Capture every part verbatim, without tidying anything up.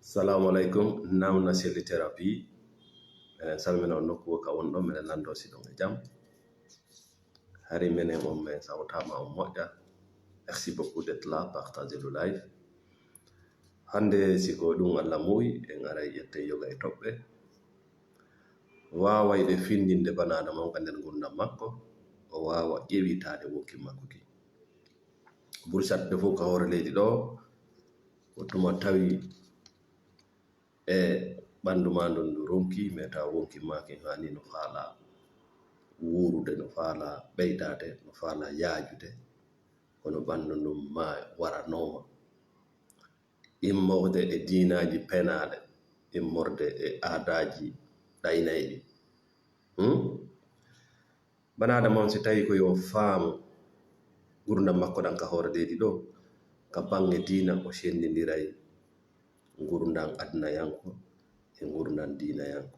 Salamu alaikum, Nauna Selli Therapy. Menen salmina on nokku ka on ɗon, menen lando si ɗon e jam. Hari menen on men sawtama on moƴƴa. Merci beaucoup d'être là, partagez le live. Hande si ko ɗum Allah muyi, en aray ƴetten yoga e toɓɓe. Waaway ɗe findinde banaadama on ka nder ngurdam makko, o waawa ƴewitaade wonki makko ki. Bursat ɓe fof ka hoore leydi ɗo, ko tuma tawi e ɓanndu ma ndun ndu ronki, mais tawa wonki ma kin hani no faala wuurude, no faala ɓeydaade, no faala yaajude, kono ɓanndu ndun ma waranooma. Immorde e diinaaji penaaɗe, immorde e aadaaji ɗaynayɗi. Hmm? Bana Adama on, si tawi ko yo faamu ngurdam makko ɗan ka hoore leydi ɗo, ka baŋŋe diina, o senndindiray ngurdam adunayanko e ngurdam diinayanko.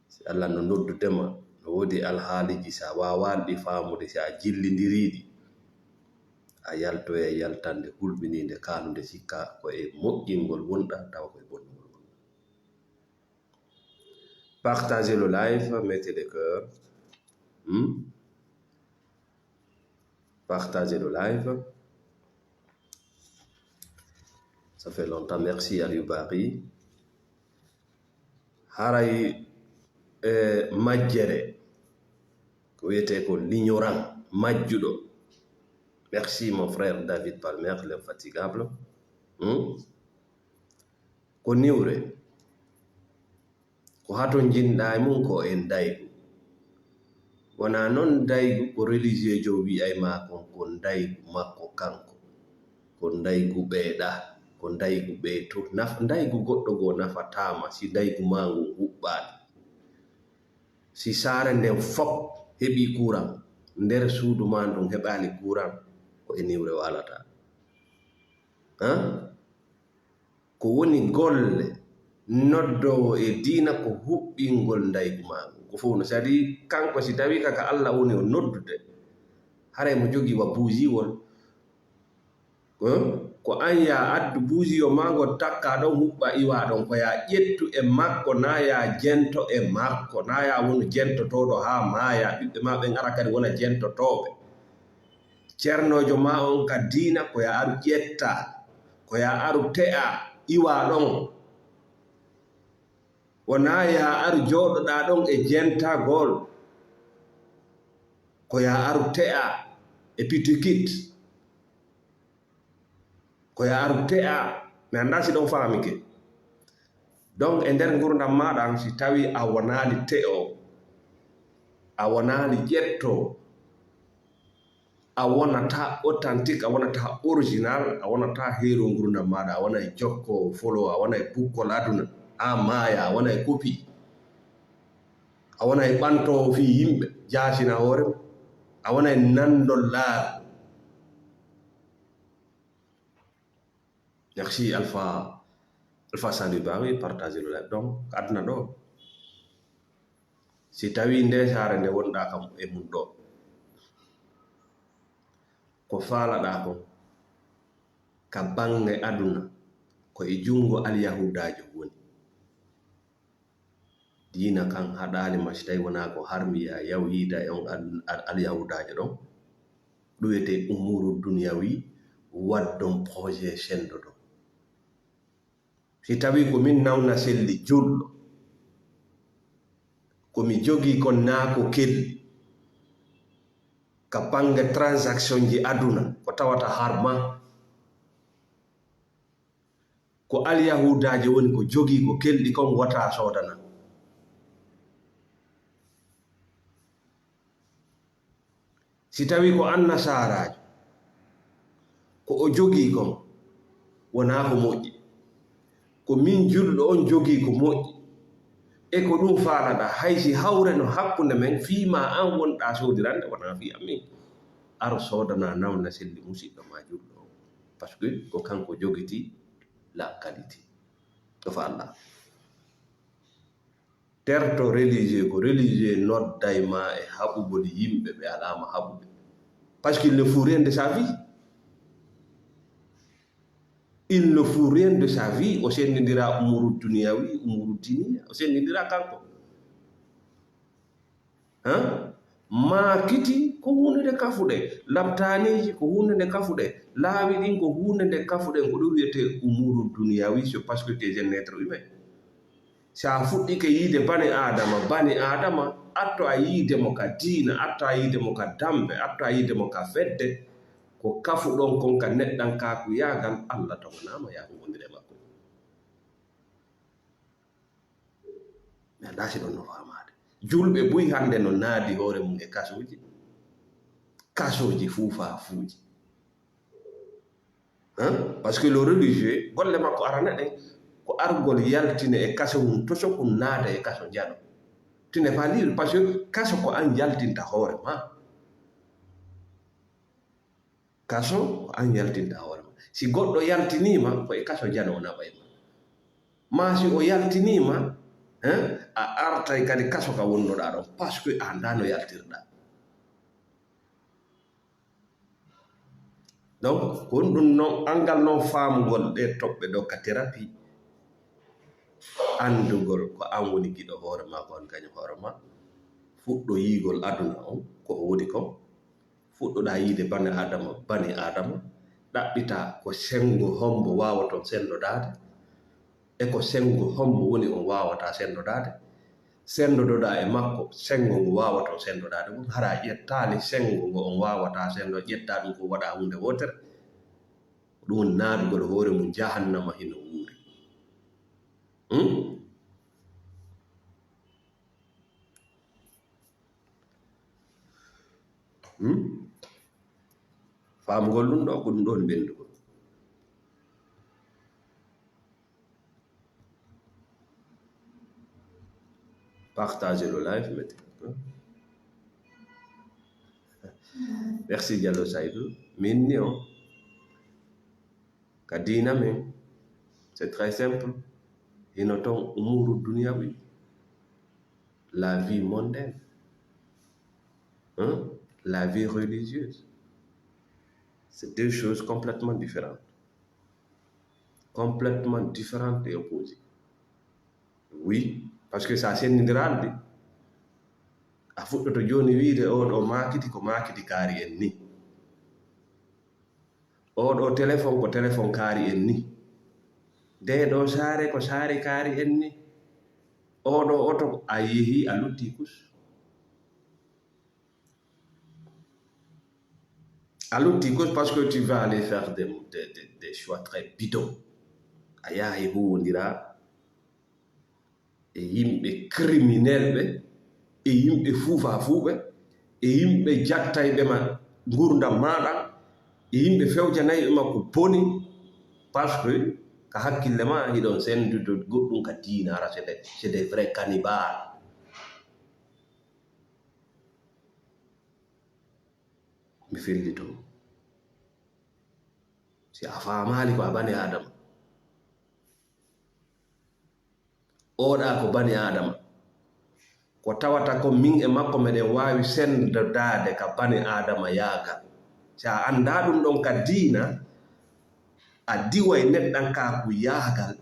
Si Allah no noddude ma, no woodi alhaaliji, si a waawaali ɗi faamude, si a jillindiriiɗi, a yaltoya yaltande hulɓiniinde, kaalunde sikka ko e moƴƴingol wonɗa, tawa ko e bonnugol wonɗa. Partagez le live, mettez des cœurs. Hmm? Partagez le live. Ça fait longtemps. Merci, Aliou Bari. Haray, eh, majjere. Ko wiyetee ko l'ignorant, majjuɗo. Merci, mon frère David Palmer, l'infatigable. Hmm? Ko niwre. Ko hato njiɗɗaa e mum ko e ndaygu. Wonaa non ndaygu ko religieujo wi'ay ma kon, ko ndaygu makko kanko. Ko ndaygu ɓeeɗa, ko ndaygu ɓeeto. Naf-, ndaygu goɗɗo goo nafataa ma si ndaygu maa ngun huɓɓaali. Si saare nden fop heɓii kuran, nder suudu maa ndun heɓaali kuran, ko e niwre waalata. Haa? Ko woni golle noddoowo e diina ko huɓɓingol ndaygu maa ngun. Ko fof no sadi kanko si tawi ka, ka Allah woni o noddude, haray mo jogii wa buujiwol. Ko, ko an yaa addu buujiyo maa ngo takkaa ɗon huɓɓa iwaa ɗon, ko yaa ƴettu e makko, naa yaa jento e makko, naa yaa wonu jentotooɗo haa maaya, ɓiɓɓe maa ɓen ara kadi wona jentotooɓe. Ceernoojo maa on ka diina, ko yaa aru ƴetta, ko yaa aru te'a iwaa ɗon. Wonaa yaa aru jooɗoɗaa ɗon e jentagol, ko yaa aru te'a e pitikit. Ko yaa aru te'a, mi anndaa si ɗon faamike. Donc, e nder ngurdam maaɗa, si tawi a wonaali te'o, a wonaali ƴetto, a wonataa authentique, a wonataa original, a wonataa heeroo ngurdam maaɗa, a wonay jokko folo, a wonay pukkol aduna, a maaya, a wonay kopi, a wonay ɓantoowo fii yimɓe, jaasina hoore, a wonay nanndol laaru. Merci Alpha, Alpha Saliou Ba, wi partage le live. Donc, aduna ɗo, si tawi nde saare nde wonɗa kam e mum ɗo, ko faalaɗa ko ka bange aduna, ko e jungo alyahudaajo woni. Diina kan haɗaali ma si tawi wonaa ko harmi ya yaw yiida e on al-, al-, alyahudaajo ɗon. Ɗum wiyetee umuru dunyawi, waddon projet sendo ɗon. Si tawi ko min nawna selli julɗo, ko mi jogii kon naa ko kelli, ka bange transaction ji aduna, ko tawata harma. Ko alyahudaajo woni ko jogii ko kelɗi kon wota soodana. Si tawi ko annasaaraajo, ko o jogii kon wonaa ko moƴƴi. Ko min julɗo on jogii ko moƴƴi. E ko ɗum faalaɗaa, hay si hawre no hakkunde men, fii ma an wonɗaa soodirande, wonaa fii amin. Aro soodana nawna selli musiɗɗo ma julɗo on. Parce que ko kanko jogiti la qualité. Ɗo fa Allah. Terto religieux ko religieux nodday ma e haɓugol yimɓe ɓe alaa ma haɓude. Parce qu'il ne fout rien de sa vie. Il ne fout rien de sa vie, o senndindira umuru duniyawi, umuru diniya, o senndindira kanko. Hein? Maakiti ko huunde nde kafuɗe, laptaaniiji ko huunde nde kafuɗe, laawi ɗin ko huunde nde kafuɗe, ko ɗum wiyetee umuru duniyawi, c'est parce que tu es un être humain. Si a fuɗɗike yiide bani Aadama, bani Aadama, atto a yiide mo ka diina, atto a yiide mo ka dambe, atto a yiide mo ka fedde, ko kafuɗon kon ka neɗɗankaaku yaagal, Allah tawanaama yaa huwwondire makko. Mi anndaa si ɗon no faamaade. Julɓe buy hannde no naadi hoore mum e kasooji, kasooji fuufaafuuji. Hein? Parce que le religieux, golle makko arana ɗen, ko argol yaltine e kaso mum, toso kun naada e kaso jano. Tu n'es pas libre, parce que kaso ko an yaltinta hoore ma. Kaso ko an yaltinta hoore ma. Si goɗɗo yaltiniima, ko e kaso jano o naɓay ma. Ma si o yaltiniima, hein, a artay kadi kaso ka wonnoɗaa ɗon, parce que a anndaa no yaltirɗaa. Donc, ko ɗum ɗon non, anngal non faamugol ɗee toɓɓe ɗoo ka thérapie, anndugol ko an woni giɗo hoore ma, ko an gaño hoore ma, fuɗɗo yiigol aduna on, ko o woni kon, fuɗɗoɗaa yiide bani Aadama, bani Aadama, ɗaɓɓitaa ko senngo hombo waawaton senndodaade, e ko senngo hombo woni on waawataa senndodaade. Senndodoɗaa e makko, senngo ngo waawaton senndodaade ngon, hara a ƴettaali senngo ngo on waawataa senndo, ƴettaa ɗum ko waɗaa huunde wootere. Ɗum woni naadugol hoore mum jahannama hino wuuri. Hmm? Hmm? Faamugol ɗum ɗoo, ko ɗum ɗoo woni ɓenndugol. Partagez le live, mettez. Merci, Diallo Saïdou. Min ni o. Ka diina men, c'est très simple. Hino ton umuru duniyawi. La vie mondaine. Hein? La vie religieuse. C'est deux choses complètement différentes. Complètement différentes et opposées. Oui, parce que si a senndindiraali ɗi, a fuɗɗoto jooni wiide, "Oo ɗoo maakiti ko maakiti kaari en ni. Oo ɗoo téléphone ko téléphone kaari en ni. Ndee ɗoo saare ko saare kaari en ni. Oo ɗoo oto," a yehi, a lutti kus. A lutti kus parce que tu vas aller faire des, des, des, des choix très bidons. A yahay huwwondira e yimɓe criminel ɓe, e yimɓe fuufa fuuɓe, e yimɓe jattayɓe ma ngurdam maaɗa, e yimɓe fewjanayɓe ma ko boni, parce que ka hakkille ma hiɗon senndude goɗɗum ka diina, hara c'est des, c'est des vrais cannibales. Mi fellito. Si a faamaali ko a bani Aadama, oɗa ko bani Aadama, ko tawata ko min e makko meɗen waawi senndodaade ka bani Aadama yaagal. Si a anndaa ɗum ɗon ka diina, a diway neɗɗankaaku yaagal,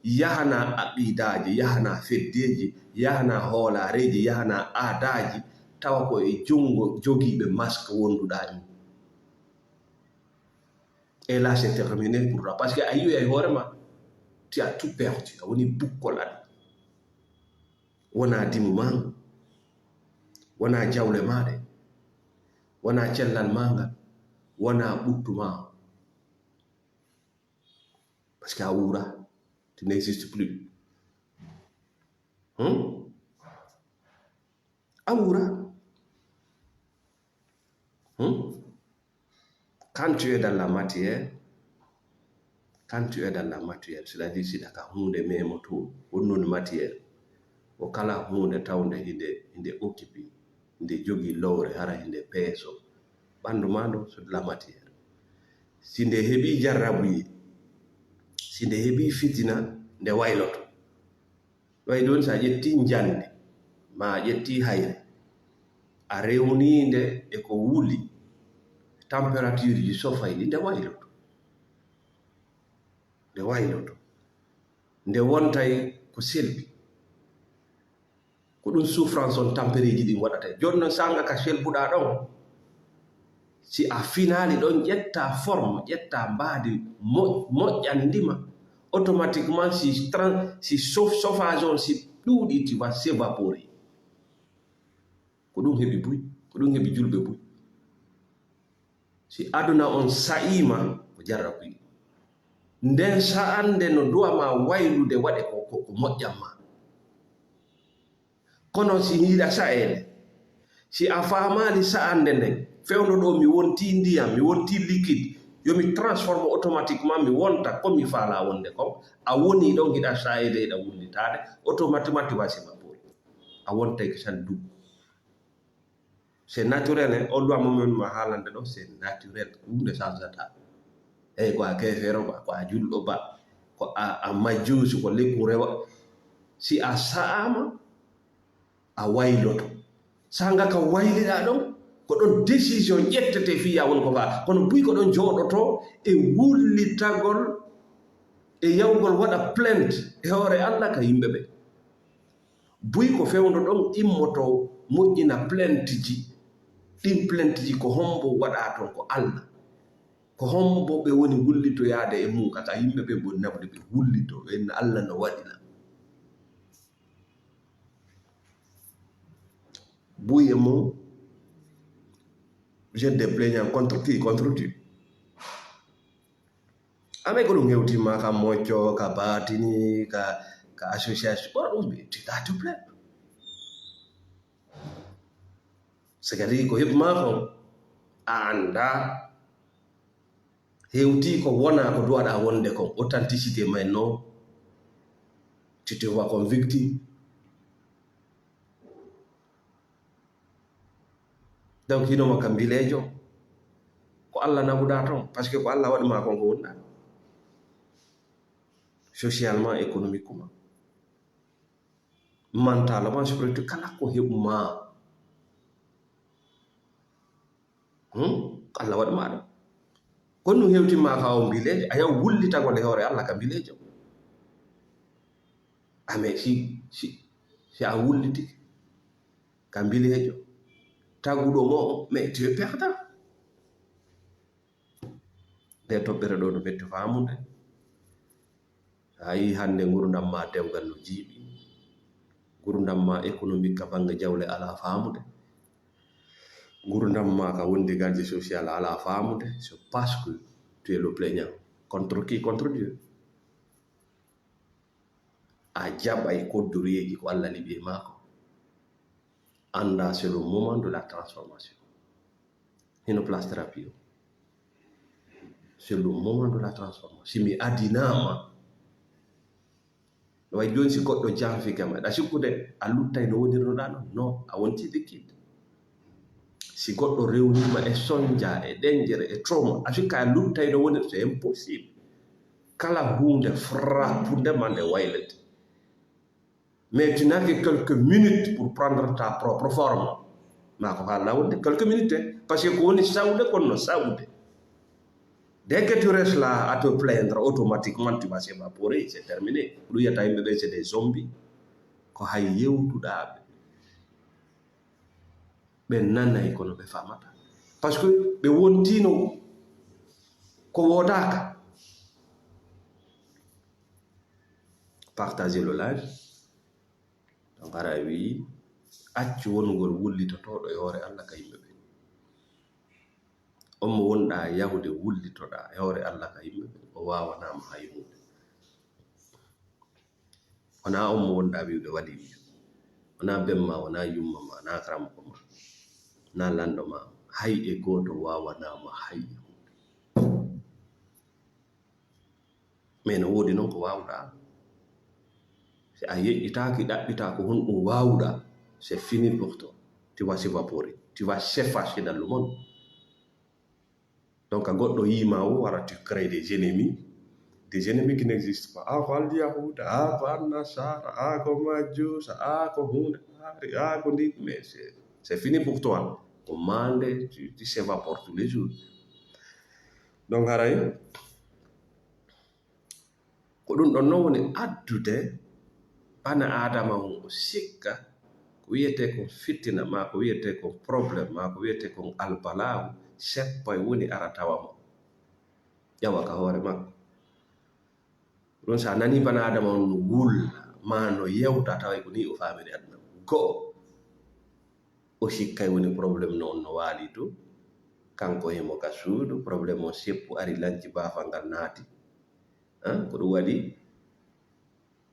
yahanaa aqiidaaji, yahanaa feddeeji, yahanaa hoolaareeji, yahanaa aadaaji, tawa ko e junngo jogiiɓe mask wonduɗaa ni. Et là, c'est terminé pour toi. Parce que a yiwi e hoore ma, tu as tout perdu. A woni bukkol aɗa. Wonaa dimu maa ngu, wonaa jawle maa ɗe, wonaa cellal maa ngal, wonaa ɓuttu maa. Parce que a wuura, tu n'existes plus. Hmm? A wuura. Hmm? Quand tu es dans la matière, quand tu es dans la matière, c'est-à-dire si ɗa ka huunde memoto, wonnunde matière, ko kala huunde tawnde hinde, hinde occupé, hinde jogii lowre, hara hinde peeso. Ɓanndu maa ndu, c'est de la matière. Si nde heɓii jarrabuye, si nde heɓii fitina, nde wayloto. Ɗoy ɗon, so a ƴettii njannde, ma a ƴettii hayre, a rewnii nde e ko wuli, température ji sofay ɗi, nde wayloto. Nde wayloto. Nde wontay ko selbi. Ko ɗum souffrance on tampereeji ɗin waɗata. Jooni non, saanga ka selbuɗaa ɗon, si a finaali ɗon, ƴetta forme, ƴetta mbaadi mo-, moƴƴandi ma, automatiquement, si tran-, si sof-, chauffage on, si ɗuuɗi, tu vas s'évaporer. Ko ɗum heɓi buy, ko ɗum heɓi julɓe buy. Si aduna on sa'iima, ko jarrabuy. Nden sa'ande no du'a ma waylude waɗe ko, ko, ko moƴƴan ma. Kono si hiɗa sa'eede, si a faamaali sa'ande nden, fewndo ɗo mi wonti ndiyam, mi wonti liquide, yo mi transforme automatiquement, mi wonta ko mi faalaa wonde kon. A woni ɗon hiɗa sa'eede, hiɗa wullitaade, automatiquement tu vas s'évaporer. A wontay ko tan du. C'est naturel, hein. On ɗo mo min ma haalande ɗo, c'est naturel. Huunde sansata. Eyi, ko a keefeero ba, ko a julɗo ba, ko a, a majjuusi, ko lekku rewa. Si a sa'aama, a wayloto. Saanga ka wayliɗaa ɗon, ko ɗon décision ƴettete fii ya won ko faa. Kono buy ko ɗon jooɗoto e wullitagol, e yawgol waɗa plainte e hoore Alla ka yimɓe ɓe. Buy ko fewndo ɗon immoto moƴƴina plainteji. Ɗin plainteji ko hombo waɗa ton? Ko Alla. Ko hombo ɓe woni wullitoyaade e mum, kaka yimɓe ɓe boni naɓude ɓe wullito, ɓe inna Alla no waɗi la. Buy e mum, vous êtes des plaignants contre qui? Contre Dieu. Amee ko ɗum hewtima ka mocco, ka batini, ka, ka association, ɓora ɗum ɓe tita to plainte. C'est-à-dire ko heɓma kon, a annda, hewti ko wona ko du'aɗa wonde kon, authenticité may non, tu te vois comme victime. Donc, hino ma ka mbileejo, ko Alla naɓuɗa ton, parce que ko Alla waɗi ma kon ko wonɗa. Socialement, économiquement, mentalement, spirituellement, kala ko heɓu ma. Hmm? Ko Alla waɗi ma ɗum. Kono ɗum hewti ma ka o mbileejo, a yaw wullitagol e hoore Alla ka mbileejo. Ah, mais si, si, si a wulliti ka mbileejo, taguɗo mo, mais tu es perdant. Nde toɓɓere ɗo no metti faamude. A yii hannde ngurndam ma dewgal no jiiɓi. Ngurndam ma économique ka bannge jawle alaa faamude. Ngurndam ma ka wondigalji social alaa faamude. C'est parce que tu es le plaignant. Contre qui? Contre Dieu. A jaɓay koddoreeji ko Alla liɓi e maako. Annda, c'est le moment de la transformation. Hino place thérapie o. C'est le moment de la transformation. Si mi adinaama, no way jooni si goɗɗo janfike ma, ɗa sikkude a luttay no wonirnoɗa non? Non, a wonti liquide. Si goɗɗo rewnima e sonja, e ɗenjere, e trauma, a sikka a luttay no wonir, c'est impossible. Kala huunde frappunde ma nde waylete. Mais tu n'as que quelques minutes pour prendre ta propre forme. Ma ko haala wonde quelques minutes, eh. Parce que ko woni sawde kon no sawde. Dès que tu restes là à te plaindre, automatiquement tu vas s'évaporer, c'est terminé. Ko ɗum yiyata yimɓe ɓe, c'est des zombies. Ko hay yewtuɗaa ɓe. Ɓe nanay kono ɓe faamata. Parce que ɓe wontino ko woodaaka. Partager le live. Donc, hara a wii, accu wonugol wullitotooɗo e hoore Alla ka yimɓe ɓe. On mo wonɗaa yahude wullitoɗaa e hoore Alla ka yimɓe ɓe, o waawanaama hay huunde. Wonaa on mo wonɗaa wi'ude waliiyo. Wonaa ben ma, wonaa yumma ma, wonaa karamoko ma, wonaa lanɗo ma. Hay e gooto waawanaama hay e huunde. Mais no woodi non ko waawuɗaa. Si a yeƴƴitaaki, ɗaɓɓitaa ko honɗum waawuɗaa, c'est fini pour toi. Tu vas s'évaporer. Tu vas s'effacer dans le monde. Donc, a goɗɗo yiima o, wara tu crées des ennemis. Des ennemis qui n'existent pas. A ko Alyahuuda, a ko Annasara, a ko Majjusa, a ko huunde, a ko ndi, mais c'est, c'est fini pour toi. Ko maande, tu, tu s'évapores tous les jours. Donc, haray, Ko ɗum ɗon non woni addude bana Aadama on o sikka ko wiyetee kon fitina, maa ko wiyetee kon problème, maa ko wiyetee kon albalaawu, seppo e woni ara tawa mo. Ƴawa ka hoore makko. Ɗum so a nanii bana Aadama on no wulla, maa no yewta, taway ko nii o faamiri aduna. Go'o, o sikkay woni problème no on no waali to. Kanko himo ka suudu, problème on seppu ari lanci baafal ngal naati. An, ko ɗum waɗi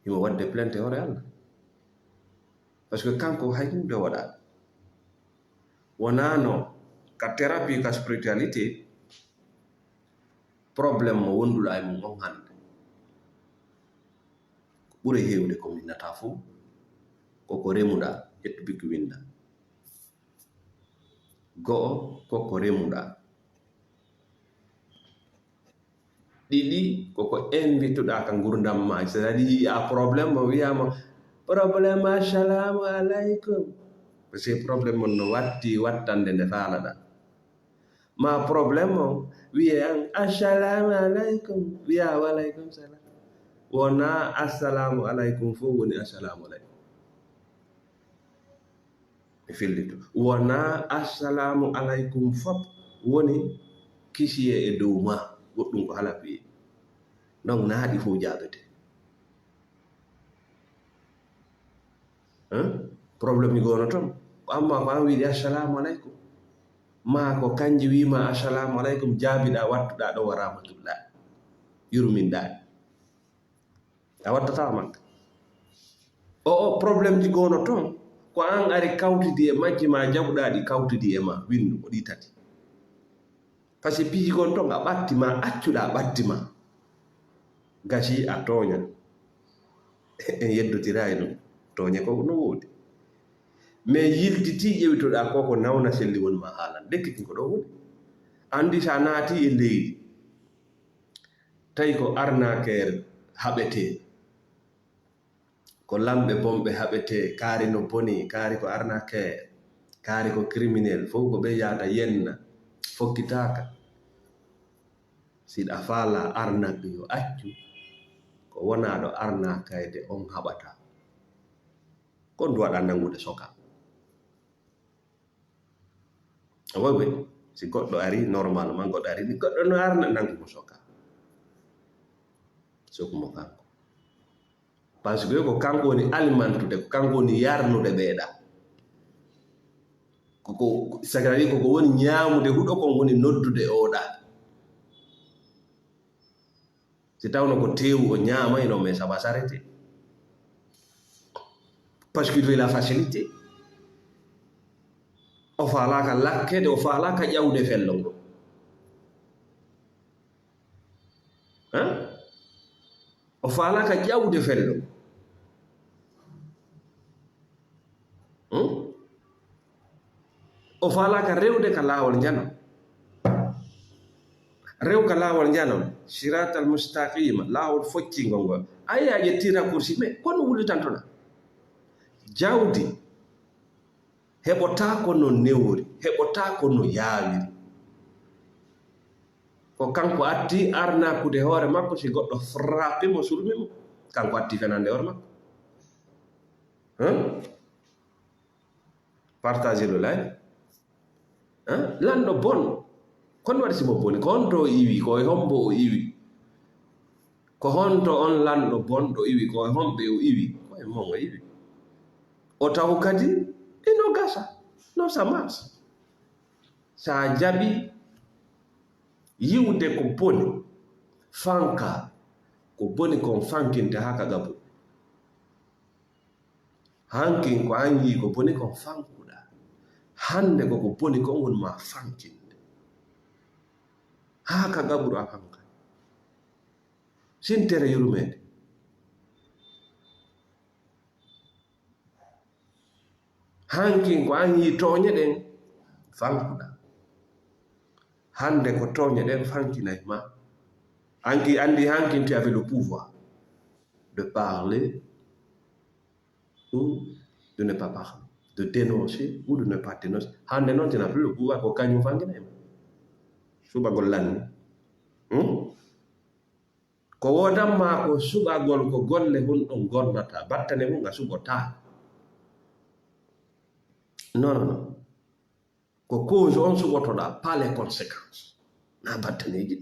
himo waɗde plainte hoore Allah. Parce que kanko hay hunde waɗa. Wonano ka thérapie, ka spiritualité, problème mo wonduɗa e mum on hannde. Ko ɓuri heewde ko minnata fof, koko remuɗa, ƴettu bikki winda. Go'o, koko remuɗa. Ɗiɗi, koko invituɗa ka ngurdam ma. C'est-à-dire, yi'a problème mo, wi'ama, "Problème, assalamu alaikum." Parce que problème mon no watti wattande nde faalaɗa. Ma problème mo, wi'e an, "Assalamu alaikum." Wi'a, "Wa alaikum salam." Wona assalamu alaikum fof woni assalamu alaikum. Mi fillito. Wona assalamu alaikum fof woni kisiyee e dow ma. Goɗɗum ko hala fiye. Donc, na ɗi fof jaabete. Hein? Problème ni gono ton. Ko amma ko an wiɗi, "Assalamu alaikum." Ma ko kanji wima, "Assalamu alaikum," jaabiɗa, wattuɗa ɗo, "Wa rahmatullah." Yurminɗa. A wattata makka. O, o, problème ji gono ton. Ko an ari kawtidi e majji ma, jaɓuɗa ɗi kawtidi e ma, windu ko ɗi tati. Parce que piiji gon ton a ɓatti ma, accuɗa ɓatti ma. Gasi a tooña. En yeddotiray ɗum. Tooñe ko no woodi. Mais yiltiti ƴewitoɗa ko, ko nawna selli woni ma haalan. Lekki kin ko ɗo woni. Andi sa naati e leydi. Tawi ko arnaqueur haɓete, ko lamɓe bonɓe haɓete, kaari no boni, kaari ko arnaqueur, kaari ko criminel, fof ko ɓe yahata yenna, fokkitaaka. Siɗa faala arnaque yo accu, ko wonaaɗo arnakayde on haɓata. Ko ndu waɗa nanngude soka. Awa wi, si goɗɗo ari, normalement, goɗɗo ari, ni goɗɗo no arna, nangu mo soka. Soku mo kanko. Parce que ko kanko woni alimentude, ko kanko woni yarnude ɓeeɗa. Ko, ko, c'est-à-dire ko, ko woni ñaamude huɗo kon woni noddude oɗa. Si tawno ko teewu o ñaamayno, mais ça va s'arrêter. Parce qu'il veut la facilité. O faalaaka lakkede, o faalaaka ƴawde fello ngo. Hein? O faalaaka ƴawde fello. Hmm? O faalaaka rewde ka laawol njanam. Rew ka laawol njanam, siratal mustaqima, laawol foccingol ngol. Aya ƴetti raccourci, mais kono wullitantoɗa. Jawdi heɓotaako no newori, heɓotaako no yaawiri. Ko kanko atti arnakude hoore makko, si goɗɗo frappe mo, sulmi mo. Kanko atti fenande hoore makko. Hein? Partagez le live. Hein? Lanɗo bon. Kono waɗi si mo boni? Ko honto o iwi? Ko e hombo o iwi? Ko honto on lanɗo bonɗo iwi? Ko e homɓe o iwi? Ko e mon o iwi. O taw kadi ino gasa. No ça marche. Sa jaɓi yiwde ko boni, fanka. Ko boni kon fankinte haa ka gabu. Hankin ko an yii ko boni kon fankuɗa. Hande ko ko boni kon woni ma fankinde. Haa ka gaɓuru a fanka. Sintere yurmeende. Hankin ko an yii tooñe ɗen fankuɗa. Hande ko tooñe ɗen fankinay ma. Anki andi hankin tu avais le pouvoir de parler ou de ne pas parler, de dénoncer ou de ne pas dénoncer. Hande non, tu n'as plus le pouvoir, ko kañum fankinay ma. Suɓagol lanni. Hmm? Ko woodammaa ko suɓagol ko golle honɗon gollata, battane mun a suɓotaako. Non, non, non. Ko cause on suɓotoɗaa, pas les conséquences. Na battaneeji.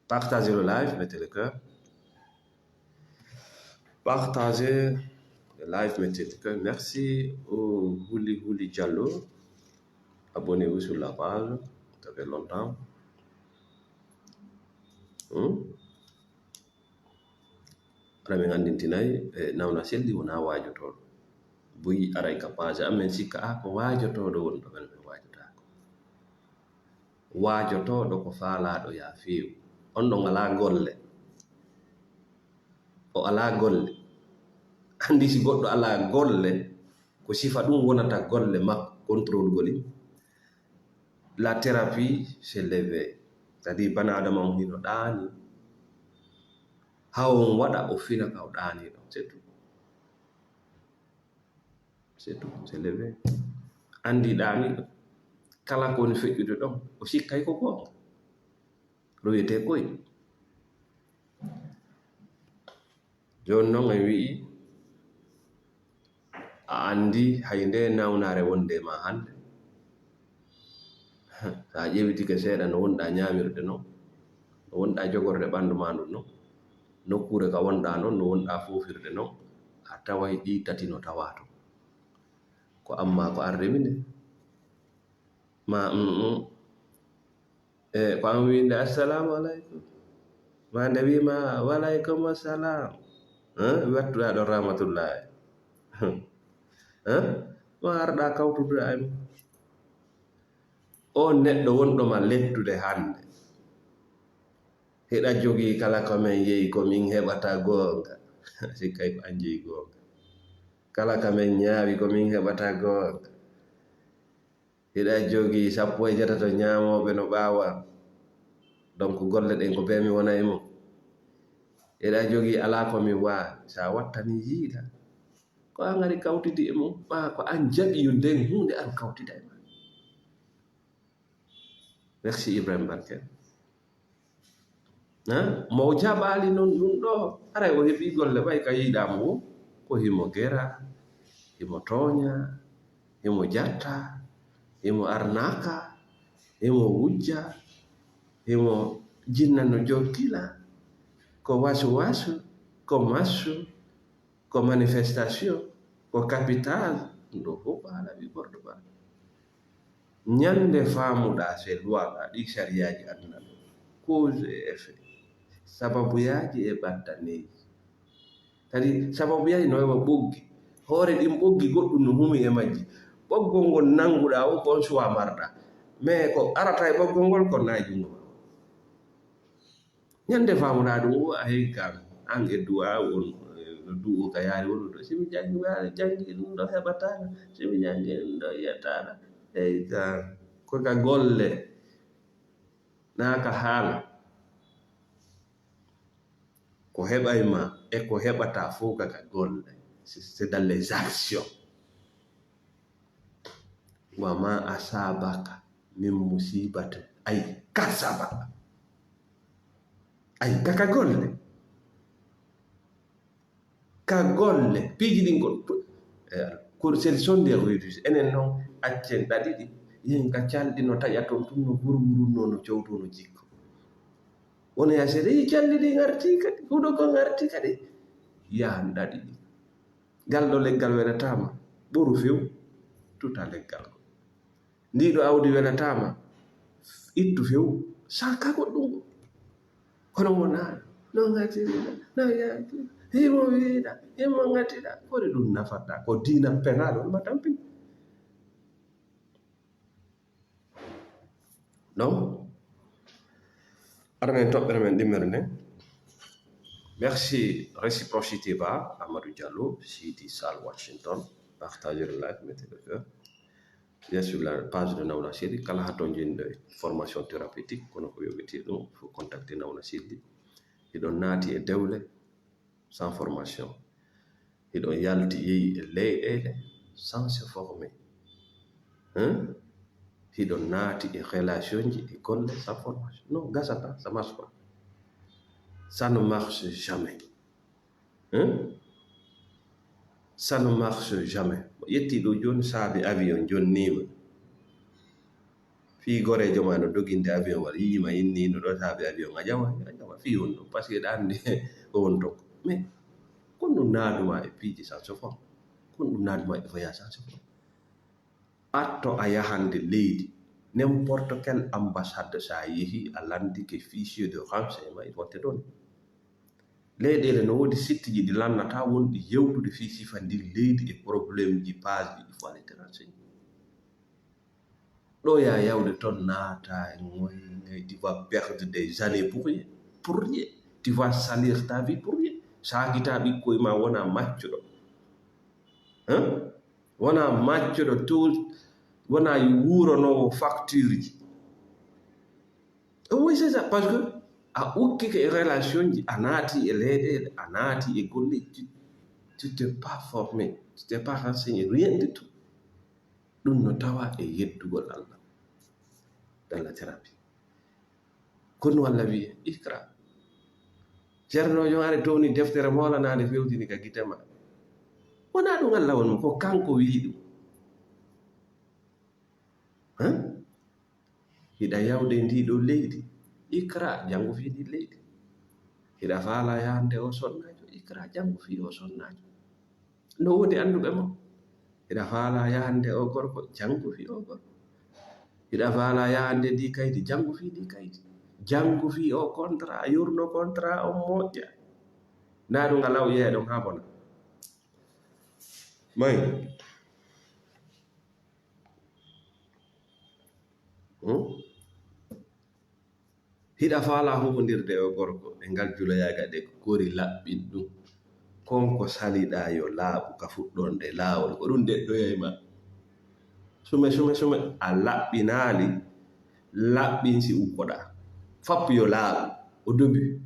Partagez le live, mettez le cœur. Partagez le live, mettez le cœur. Merci au Houli Houli Diallo. Abonnez-vous sur la page. Ça fait longtemps. Hmm? Hara min anndintinay, e, Nawna Selli wonaa waajotooɗo. Buy aray ka page am, min sikka, ah, ko waajotooɗo woni ɗo, min, min waajotaako. Waajotooɗo ko faalaaɗo yaa feewu. On ɗon alaa golle. O alaa golle. Anndi si goɗɗo alaa golle, ko sifa ɗum wonata golle makko, contrôle gol. La thérapie, c'est l'éveil. C'est-à-dire, bana adama on hino ɗaani. Haa on waɗa, o fina ka o ɗaani ɗon. C'est tout. C'est tout. C'est l'éveil. Anndi ɗaani ɗon. Kala ko woni feƴƴude ɗon, o sikkay ko goonga. Ɗo wiyetee koy. Jooni non en wi'i, a anndi hay nde nawnaare wonde ma hannde. So a ƴeewitike seeɗa no wonɗa ñaamirde non, no wonɗa jogorde ɓanndu ma ndun non, nokkuure ka wonɗa non, no wonɗa foofirde non, a taway ɗi tati no tawaa ton. Ko amma ko an remi nde. Ma, mm, mm. E, ko an wiinde, "Assalamu alaikum." Ma nde wiima, "Wa alaikum assalam." Hein? Wattuɗa ɗon rahmatullahi. Hein? Ma arɗa kawtude e mo. On neɗɗo wonɗo ma lettude hannde. Hiɗa jogii kala ko min yehi ko min heɓata goonga. Sikkay ko an jeyi goonga. Kala ko min ñaawi ko min heɓata goonga. Hiɗa jogii sappo e jatato ñaamooɓe no ɓaawo am. Donc golle ɗen ko bee mi wona e mum. Hiɗa jogii alaa ko mi waawi. So a wattanii yiila. Ko an ari kawtidi e mum. Maa ko an jaɓi yo nden huunde an kawtida e maa. Merci Ibrahim Barke. Hein? Mo o jaɓaali non ɗum ɗo, aray o heɓii golle ɓay ka yiɗaa mo, ko himo gera, himo tooña, himo jatta, himo arnaka, himo wujja, himo jinna no jokkila, ko wasu wasu, ko masu, ko manifestation, ko capital, ɗum ɗo fof ko haala ɓii Portugal. Ñande faamuɗaa se luwaɗaa ɗi sariyaaji aduna ɗo, cause et effet, sababuyaaji e battaneeji. Kadi sababuyaaji no wayi wa ɓoggi. Hoore ɗin ɓoggi goɗɗum no humi e majji. Ɓoggol ngol nannguɗaa o ko on suwaa marɗaa. Mais ko arata e ɓoggol ngol ko nayi junngo ma. Ñande faamuɗaa ɗum, o a heyi kan, an e du'a on, no du'o ka yaari wonu ɗo. Si mi janngi, mi janngi ɗum ɗo heɓataaka. Si mi janngi ɗum ɗo yettaaka. Heyi kan, ko ka golle, naa ka haala. Ko heɓay ma e ko heɓataa fof ka ka golle. C'est, c'est dans les actions. Wa ma asabaka min musibatin, ay kasaba. Ay ka, ka golle. Ka golle. Piiji ɗin ko, eh, ko sel sonde ruuduji. Enen non, accen ɗaɗi ɗi. Yen ka calɗi no taƴa ton tun no gurgurunno, no cowto, no jikko. Wona ya seeɗa, yi calɗi ɗi ngarti kadi. Huɗo ko ngarti kadi. Yahan ɗaɗi ɗi. Gal ɗo leggal welataama, ɓoru few, tuta leggal ngol. Ndi ɗo awdi welataama, ittu few, saka goɗɗum ngol. Kono wonaa, no ngatiri, no yaaki, himo wiiɗa, himo ngatiɗa, kori ɗum nafata, ko diina penal on ma tampin. Donc, arnen toɓɓere men ɗimmere nden. Merci, Réciprocité Ba, Amadou Diallo, Sidi Sall, Washington. Partagez le live, mettez le cœur. Bien sûr, la page de Nawna Sidi, kala haa to njiɗɗon formation thérapeutique, kono ko yoɓete ɗum, faut contacter Nawna Sidi. Hiɗon naati e dewle, sans formation. Hiɗon yalti yehi e leyɗeele sans se former. Hein? Hiɗon naati e relationji e golle sans formation. Non, gasata, ça marche pas. Ça ne marche jamais. Hein? Ça ne marche jamais. Mo ƴetti ɗo jooni saabi avion jonniima. Fii goreejo ma no doginde avion wala yiima inni no ɗo saabi avion a ƴama a ƴama fii honɗum parce que ɗa anndi o won tokko mais kon ɗum naaduma e piiji sans effort. Kon ɗum naaduma e voyage sans effort. Arto a yahande leydi, n'importe quelle ambassade, sa yehi a landike fichier de renseignement il faut te donne. Leyɗeele no woodi sittiji ɗi lannata wonɗi yewtude fii sifa ndin leydi e problème ji page ji il faut aller te renseigner. Ɗo ya yawde ton naata e ngoy ngay tu vas perdre des années pour rien pour rien. Tu vas salir ta vie pour rien. Saakita ɓikkoy ma wona maccuɗo. Hein? Wona maccuɗo to wona wuuronoowo facture ji. Oui c'est ça parce que a ukkike e relation ji a naati e leyɗeele a naati e golle. Tu t'es pas formé, tu t'es pas renseigné rien du tout. Ɗum no tawa e yeddugol Allah. Dalla terapi. Kono Allah wiye ikra. Ceernoojo are towni deftere moolanaande fewtini ka gite ma. Wona ɗum Allah won mo ko kanko wiyi ɗum. Hiɗa yawde ndi ɗo leydi ikra janngo fii ndi leydi. Hiɗa faala yahande o sonnaajo ikra janngo fii o sonnaajo. No woodi annduɓe mo. Hiɗa faala yahande o gorko janngo fii o gorko. Hiɗa faala yahande ndi kaydi janngo fii ndi kaydi. Janngo fii o contrat yurno contrat on moƴƴa. Ndaa ɗum a law yeeɗon haa bona. May. Hmm? Hiɗa faala huwondirde e o gorko e ngal juloyaaga de kori laɓɓin ɗum. Kon ko saliɗaa yo laaɓu ka fuɗɗonde laawol ko ɗum deɗɗoyay ma. Sume sume sume a laɓɓinaali. Laɓɓin si ukkoɗaa fappu yo laaɓu. O dobi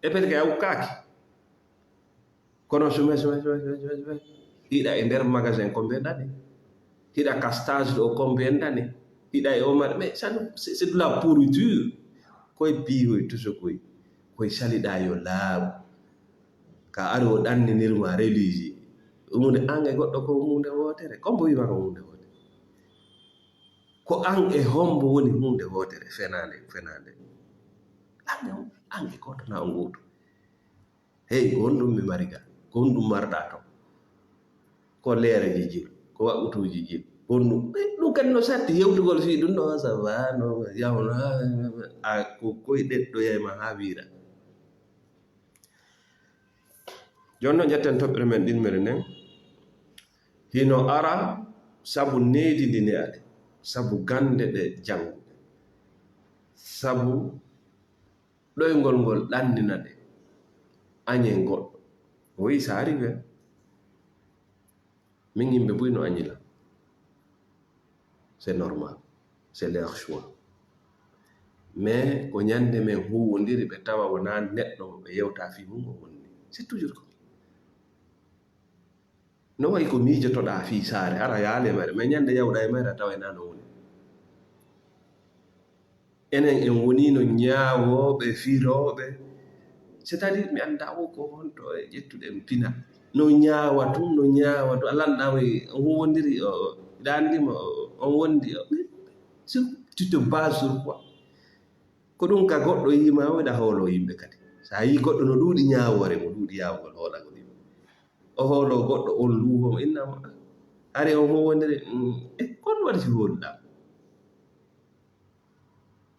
e pete kay a ukkaaki. Kono sume sume sume sume sume hiɗa e nder magasin ko mbiyen ɗani. Hiɗa ka stage ɗo ko mbiyen ɗani. Hiɗa e omar mais ça c'est de la pourriture. Koye piihoy tuso koy koye saliɗa yo laaw. Ka ari o ɗanninirma religie. Ɗumunde an e goɗɗo ko hunde wotere kombo wima ko hunde wotere. Ko an e hombo woni hunde wotere fenande fenande. An e goto na o goto. Hey ko honɗum mi mari ga? Ko honɗum marɗa ton? Ko leere jijil ko waɓɓutuuji jil. Honɗum ɗum kadi no satti yewtugol fii ɗum no sava no yawno. A ko koye ɗeɗɗoyay ma haa wiira. Jooni noon ƴetten toɓɓere men ɗimmere nden. Hino ara sabu needi ndi ne'aɗe sabu gannde ɗe jannguɗe sabu ɗoyngol ngol ɗannina ɗe añee goɗɗo. Oui ça arrive. Min yimɓe buy no añila. C'est normal. C'est leur choix. Mais ko ñande men huwondiri ɓe tawa wona neɗɗo mo ɓe yewta fii mum o wonni. C'est toujours comme no wayi ko miijotoɗaa fii saare ara yaale mayre mais ñande yawɗa e mayre a tawa ena no woni. Enen en wonino ñaawooɓe firooɓe. C'est à dire mi annda o ko honto e ƴettuɗen pina no ñaawa tun no ñaawa tun a lanɗa way on huwondiri o ɗandima on wondi o. Tu te base sur quoi? Ko ɗum ka goɗɗo yima o eɗa hoolo yimɓe kadi sa yi goɗɗo no ɗuuɗi ñaawoore mo ɗuuɗi yaawgol hoolagol yimɓe. O hoolo goɗɗo on luuwo mo innama ari on huwondiri e kon waɗi si hooluɗa.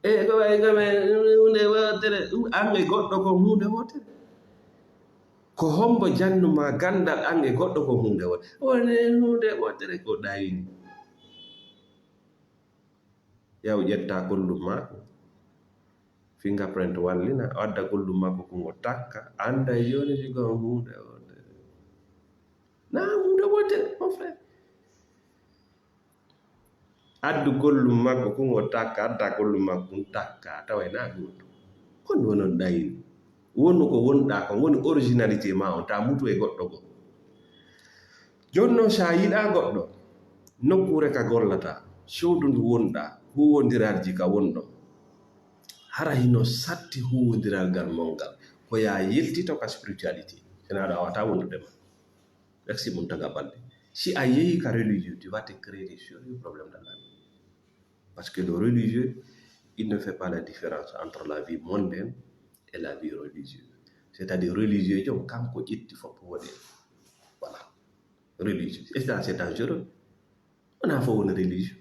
E ko wayi kam e hunde wotere an e goɗɗo ko hunde wotere. Ko hombo jannuma gandal an e goɗɗo ko hunde wotere woni hunde wotere ko ɗayni. Yaw ƴetta gollum maako fingerprint wallina o adda gollum maako ko ngo takka anda e joni sigo on hunde wotere. Na hunde wotere mon frère. Addu gollum makko kun o takka adda gollum makko kun takka a taway na ɗum kon wonon ɗayri wonu ko wonɗa kon woni originalité ma on ta mutu e goɗɗo goo. Jooni noon so a yiɗaa goɗɗo nokkuure ka gollata suudu ndu wonɗa huuwondirarji ka wonɗon hara hino satti huuwondiral ngal mon ngal. Ko ya yiltito ka spiritualité. Sina aɗa wata wondude ma. Merci Muntaga Balde. Si a yehi ka religieux, tu vas te créer des sérieux problèmes dans la vie. Parce que le religieux, il ne fait pas la différence entre la vie mondaine et la vie religieuse. C'est-à-dire religieux jom kanko ƴetti fof woni. Voilà. Religieux. Et ça, c'est dangereux. On a fait une religion.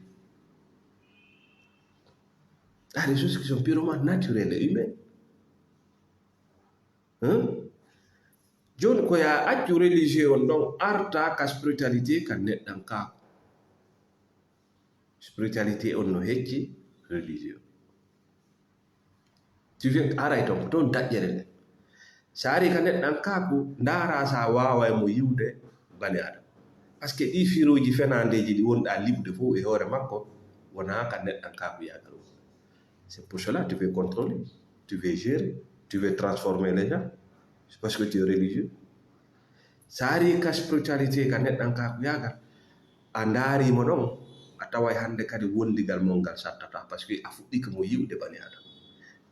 Il y a des choses qui sont purement naturelles et humaines. Hein? Joni ko ya accu religieux on ɗon arta ka spiritualité ka neɗɗankaaku. Spiritualité on no hecci religieux. Tu viens aray ton ko ton daƴƴere nde. Sa ari ka neɗɗankaaku ndaara sa waaway mo yiwde bani adam. Parce que ɗi firoji fenandeji ɗi wonɗa liɓude fof e hoore makko wona ka neɗɗankaaku yagal. C'est pour cela tu veux contrôler, tu veux gérer, tu veux transformer les gens. C'est parce que tu es religieux. Sa ari ka spiritualité ka neɗɗankaaku yagal a ndaari mo ɗon a taway hannde kadi wondigal mon ngal sattata parce que a fuɗɗike mo yiwde bani adam.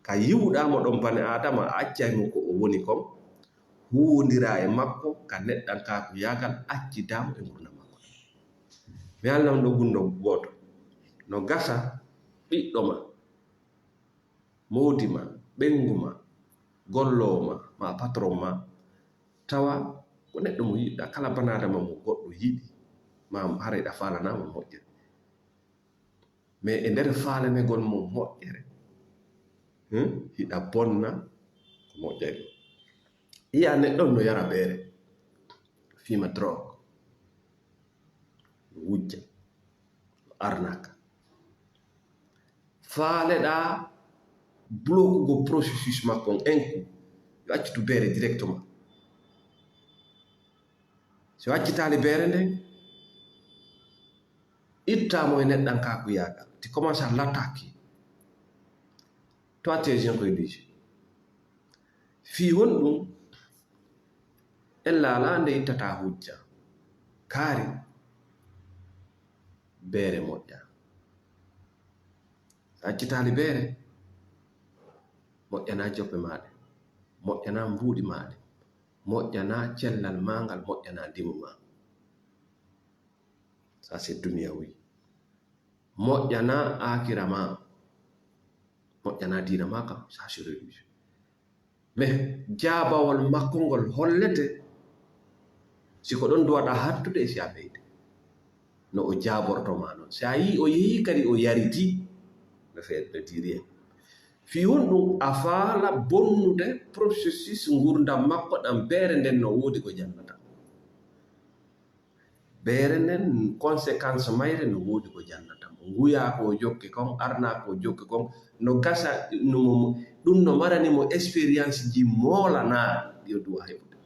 Ka yiwɗa mo ɗon bani adama a accay mo ko o woni kon huwondira e makko ka neɗɗankaaku yagal accidamo e ngurndan makko. Mi alnam ɗo gundo gooto no gasa ɓiɗɗo ma moodi ma ɓengu ma golloowo ma ma patron ma tawa ko neɗɗo mo yiɗɗa kala banaadama mo goɗɗo yiɗi ma haray ɗa faalana mo moƴƴere mais e nder faalanegol mo moƴƴere hmm, hiɗa bonna ko moƴƴere iya neɗɗo no yara ɓeere fima drogue no wujja no arnaka faaleɗa blokugo processus makko on en yo accitu beere directement si o accitaali beere nden ittamo e neɗɗankaaku yagal ti commence à l'attaquer toi tu es un religieux fii honɗum en laala nde ittata hujja kaari beere moƴƴa accitaali beere moƴƴana joppe maaɗe moƴƴana mbuuɗi maaɗe moƴƴana cellal maa ngal moƴƴana ndimu maa ça c'est duniyawi moƴƴana akira maa moƴƴana diina maa kam ça c'est religieux mais jaabawol makko ngol hollete si ko ɗon duwaɗa hattude e si a ɓeyde no o jaaborto ma noon si a yii o yehi kadi o yariti no feere no diiri en fii honɗum a faala bonnude processus ngurdam makko ɗam beere nden no woodi ko jannata beere nden conséquence mayre no woodi ko jannata mo nguya ko o jokke kon arna ko o jokke kon no gasa ɗum no marani mo expérience ji moolanaaɗi ɗi o duwa heɓude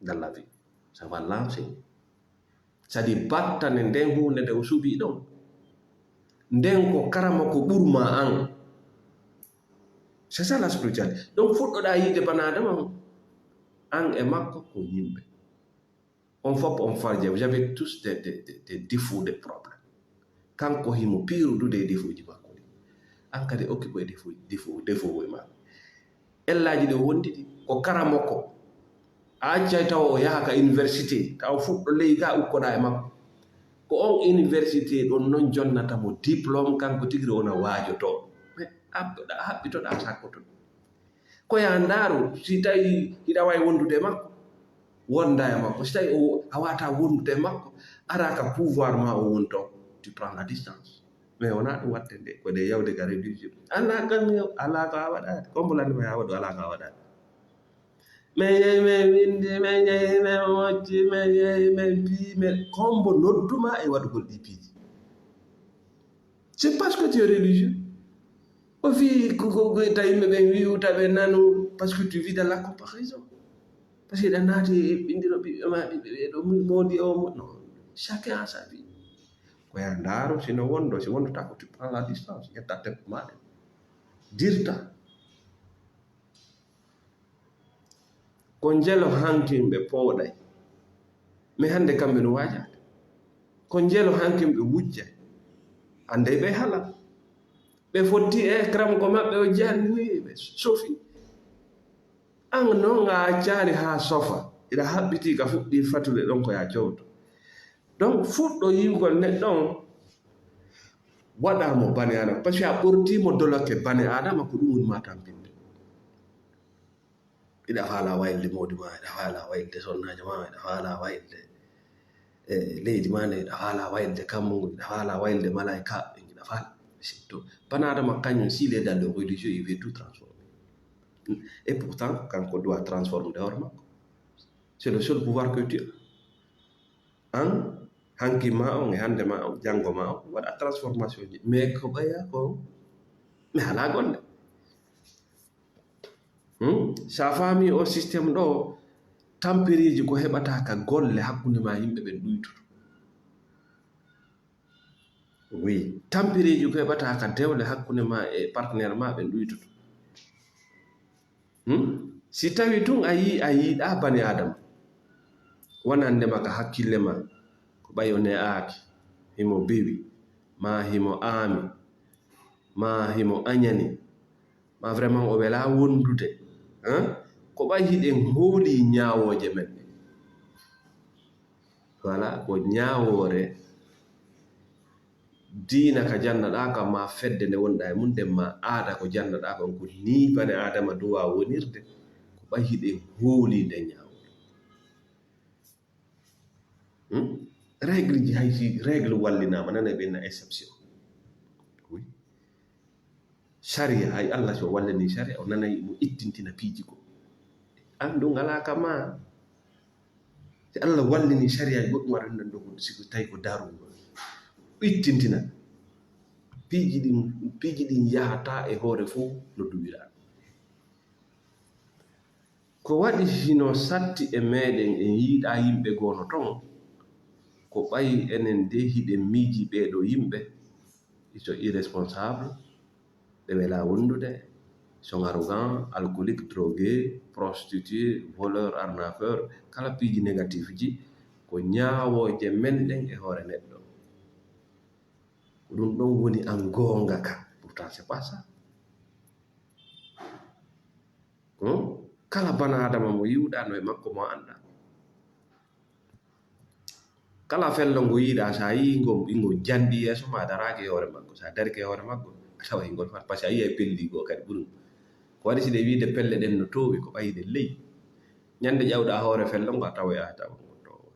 dans la vie ça va lancer sadi battane nden hunde nde o suɓi ɗon nden ko karama ko ɓurma an c'est ça la spiritualité donc fuɗɗoɗa yiide banaadama an e makko ko yimɓe on fof on farja vous avez tous des, des, des, des défauts des problèmes kanko himo piirudude e défauji makko ɗi an kadi occupé e défaut défaut défaut e makko ellaaji ɗi o wondi ɗi ko karamoko a accay tawa o yaha ka université tawa fuɗɗo ley ga ukkoɗa e makko ko on université ɗon non jonnata mo diplôme kanko tigiri wona waajoto mais haɓɓitoɗa sakkoto ko ya ndaaru si tawi hiɗa wawi wondude e makko wonda e makko si tawi a wata wondude e makko ara ka pouvoir ma o won ton tu prends la distance mais wona ɗum watte nde ko nde yawde ka religion ala kam ala ko a waɗade kombo landi ma ya waɗu ala ko a waɗade min yehi min windi min yehi min mocci min yehi min pii min kombo nodduma e waɗugol ɗi piiji c'est parce que tu es religieux o fii ko tawi yimɓe ɓen wi'uta ɓe nanu parce que tu vis dans la comparaison parce que ɗa naati e ɓindiro ɓiɓɓe ma ɓiɓɓe ɓe ɗo moodi o mo non chacun a sa vie ko ya ndaaro sino wondo si wondota ko tu prends la distance ƴetta teppo maɗa dirta ko njelo hankinɓe pooɗay mi hannde kamɓe no waajaade ko njelo hankinɓe wujjay hannde ɓe hala ɓe fotti e kram ko maɓɓe o janni ɓe sofi An non a accaali haa sofa, iɗa haɓɓitii ka fuɗɗii fatude ɗon ko ya cowto. Donc fuɗɗo yiwgol neɗɗo on waɗa mo bani Adama, parce que a ɓortii mo doloke bani Adama, ko ɗum woni ma tampinde. Iɗa faala waylde mawdi ma, iɗa faala waylde sonnaajo ma, iɗa faala waylde e leydi ma nde, iɗa faala waylde kammu ngu, iɗa faala waylde malaika, iɗa faala. Surtout bani Adama kañum, s'il est dans le religieux, il veut tout transformer. Et pourtant kanko doit transformer de hoore makko. C'est le seul pouvoir que tu as. An hanki ma on e hande ma on, janngo ma on, waɗa transformation ji. Mais ko ɓaya ko mi halaa golle. Hmm? Sa faami o système ɗo, tampereeji ko heɓata ka golle hakkunde ma yimɓe ɓen ɗuytoto. Oui, tampereeji ko heɓata ka dewle hakkunde ma e partenaire ma ɓen ɗuytoto. Hmm? Si tawi tun a yii a yiɗa bani Adama, wonande ma ka hakkille ma, ko ɓay o ne'aaki, himo bewi, ma himo aami, ma himo añani, ma vraiment o wela wondude, hein? Ko ɓay hiɗen hooli ñaawooje men ɗen. Voilà, ko ñaawoore diina ka jannaɗaa ka, ma fedde nde wonɗaa e mum nden, ma aada ko jannaɗaa kon, ko nii bani Aadama duwa wonirde, ko ɓay hiɗen hooli nden ñaawoore. Hmm? Règle ji, hay si règle wallinaama, nana ɓen na exception. Oui. Sariya, hay Allah so wallini sariya, o nanay mo ittintina piiji ko. An ɗum alaa ka ma. Si Allah wallini sariya goɗɗum, aɗa ɗum ɗo, si ko tawi ko darugol. Ittintina. Piiji ɗin, piiji ɗin yahata e hoore fof no duwira. Ko waɗi hino satti e meɗen, en yiɗa yimɓe goo no ton, ko ɓay enen de hiɗen miiji ɓee ɗoo yimɓe, ils sont irresponsables, ɓe wela wondude, sont arrogants, alcooliques, drogués, prostituées, voleurs, arnaqueurs, kala piiji négatif ji, ko ñaawooje men ɗen e hoore neɗɗo. Ko ɗum ɗon woni an goonga ka. Pourtant, c'est pas ça. Hmm? Kala bana Adama mo yiwɗa no e makko mo anɗa. Kala fello ngo yiɗa, sa yii ngo, ngo janɗi yeeso ma, daraaki e hoore makko. Sa darike e hoore makko, a tawa hingol fat, parce que a yii ay pelli goo kadi ɓuri. Ko waɗi si ɗe wiide pelle ɗen no toowi, ko ɓayi ɗen ley. Ñande ƴawɗa hoore fello ngo, a tawa e a tawa ngo toowa.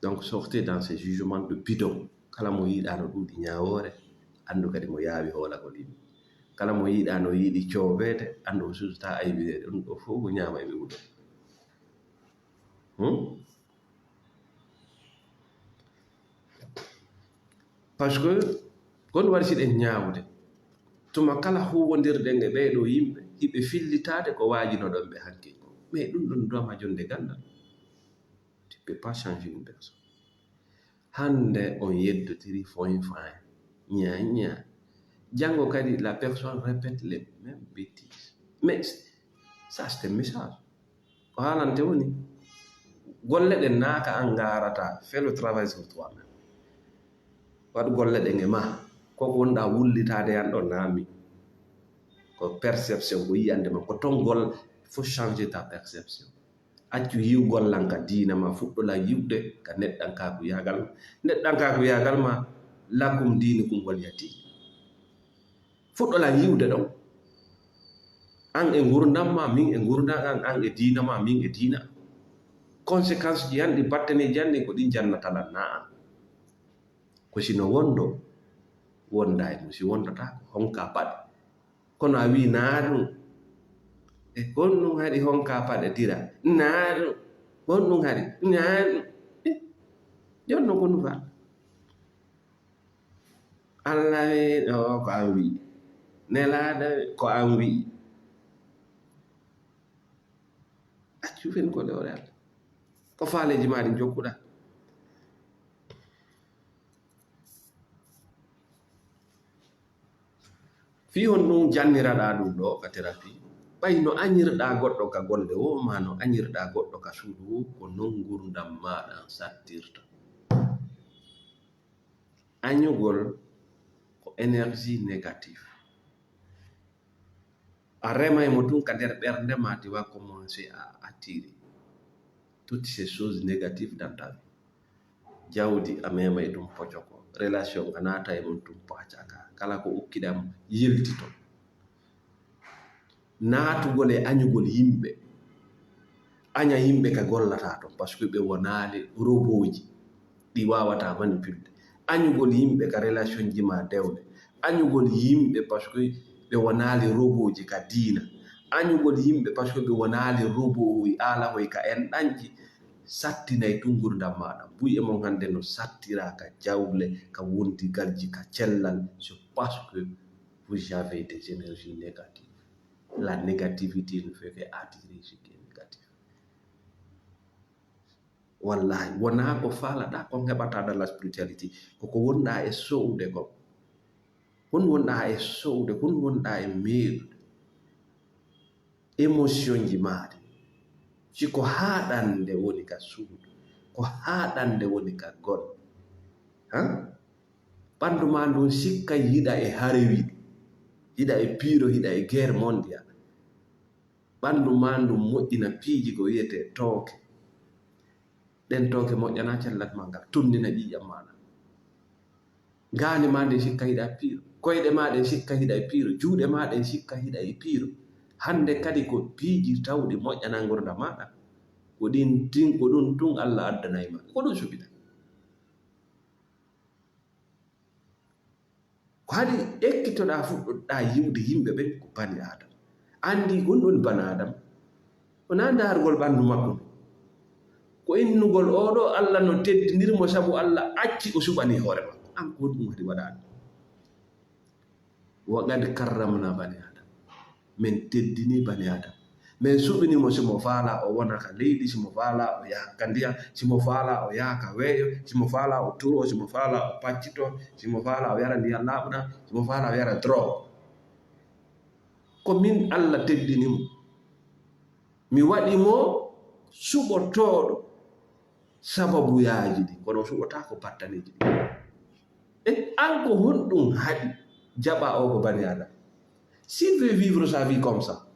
Donc, sortez dans ces jugements de bidon. Kala mo yiɗa no ɗuuɗi ñaawoore, anndu kadi mo yaawi hoolagol yimɓe. Kala mo yiɗa no yiɗi coobeede, anndu o suusata aybireede. Ɗum ɗo fof ko ñaama e ɓe wuɗo. Hmm? Parce que kon waɗi si ɗen ñaawde. Tuma kala huwondirɗen e ɓee ɗoo yimɓe, hiɓe fillitaade ko waajinoɗon ɓe hanki. Mais ɗum ɗon doma jonde ganndal. Tu peux pas changer une personne. Hannde on yeddotiri foin foin, ña ña. Janngo kadi, la personne répète les mêmes bêtises. Mais ça, c'est un message. Ko haalante woni, golle ɗen naaka an ngaarata, fais le travail sur toi-même. Waɗ golle ɗen e ma. Ko ko wonɗa wullitaade yan ɗon naami. Ko perception, ko yiyande ma. Ko ton gol, faut changer ta perception. Accu yiwgol lan ka diina ma, fuɗɗo lan yiwde ka neɗɗankaaku yaagal ma. Neɗɗankaaku yaagal ma, lakum diinukum waliyadin. Fuɗɗo lan yiwde ɗon. An e ngurdam ma, min e ngurdam an, an e diina ma, min e diina. Conséquence ji an ɗi, battane ji an ɗi, ko ɗin jannata lan na an. Ko si no wondo, wonda e mum, si wondata ko honka paɗe. Kono a wii naa ɗum. E kon ɗum haɗi honka paɗe dira. Naa ɗum. Kon ɗum haɗi. Naa ɗum. Eh, jonno ko nufa. Allah wi, o, ko an wi. Nelaaɗo wi, ko an wi. Accu fen ko ɗe o Allah. Ko faaleeji maa ɗi njokkuɗaa. Fii honɗum janniraɗaa ɗum ɗo ka terapi? Ɓay no añirɗaa goɗɗo ka golle woo, maa no añirɗaa goɗɗo ka suudu woo, ko non ngurndan maaɗa sattirta. Añugol ko énergie négative. A remay mo tun ka nder ɓernde ma, tu vas commencer à attirer toutes ces choses négatives dans ta vie. Jawdi a memay ɗum pocoko, relation a naata e mum ɗum pacaka, kala ko ukkiɗam yiltito. Naatugol e añugol yimɓe, aña yimɓe ka gollata ton, parce que ɓe wonaali roboji ɗi wawata manipulde. Añugol yimɓe ka relationji ma dewle, añugol yimɓe parce que ɓe wonaali roboji ka diina, añugol yimɓe parce que ɓe wonaali roboji aalahoy ka enɗanji, sattinay tun ngurdam maɗa. Buy e mon hande no sattira ka jawle, ka wondigalji, ka cellal, c'est parce que vous avez des énergies négatives. La négativité ne fait que attirer ce qui est négatif. Wallahi, wona ko falaɗa kon heɓata dans la spiritualité. Koko wonɗa e so'ude kon. Kon wonɗa e so'ude, kon wonɗa e meeɗude. Émotion ji maɗi. Si ko haɗande woni ka suudu, ko haɗande woni ka gol. Ha? Ɓandu ma ndun sikka yiɗa e harewi, yiɗa e piiro, yiɗa e guerre mondiale. Ɓandu ma ndun moƴƴina piiji ko wiyetee tooke. Ɗen tooke moƴƴana cellal ma ngal, tunnina ƴiiƴam maɗa. Gaande ma nden sikka hiɗa e piiro, koyɗe ma ɗen sikka hiɗa e piiro, juuɗe ma ɗen sikka hiɗa e piiro. Hande kadi ko piiji tawɗi moƴƴana ngurndan maɗa. Ko ɗin tin, ko ɗun tun Allah addanay ma. Ko ɗun suɓiɗa. Ko haɗi ekkitoɗaa fuɗɗoɗaa yiwde yimɓe ɓen ko bani Aadama. Anndi gon ɗon bani Aadama. Wonaa ndaarugol ɓanndu makko ndu. Ko innugol oo ɗoo Alla no teddiniri mo sabu Alla acci o suɓanii hoore makko. An ko ɗum waɗi waɗaani. Wa qad karramna bani Aadama. Min teddini bani Aadama. Min suɓini mo, si mo faalaa o wona ka leydi, si mo faalaa o yaha ka ndiyam, si mo faalaa o yaha ka weeyo, si mo faalaa o turoo, si mo faalaa o paccitoo, si mo faalaa o yara ndiyam laaɓuɗam, si mo faalaa o yara drogue. Ko min Alla teddini mo. Mi waɗi mo suɓotooɗo sababuyaaji ɗin, kono o suɓotaako battaniiji ɗin. E an, ko honɗum haɗi jaɓa o ko bani Aadama? S'il veut vivre sa vie comme ça,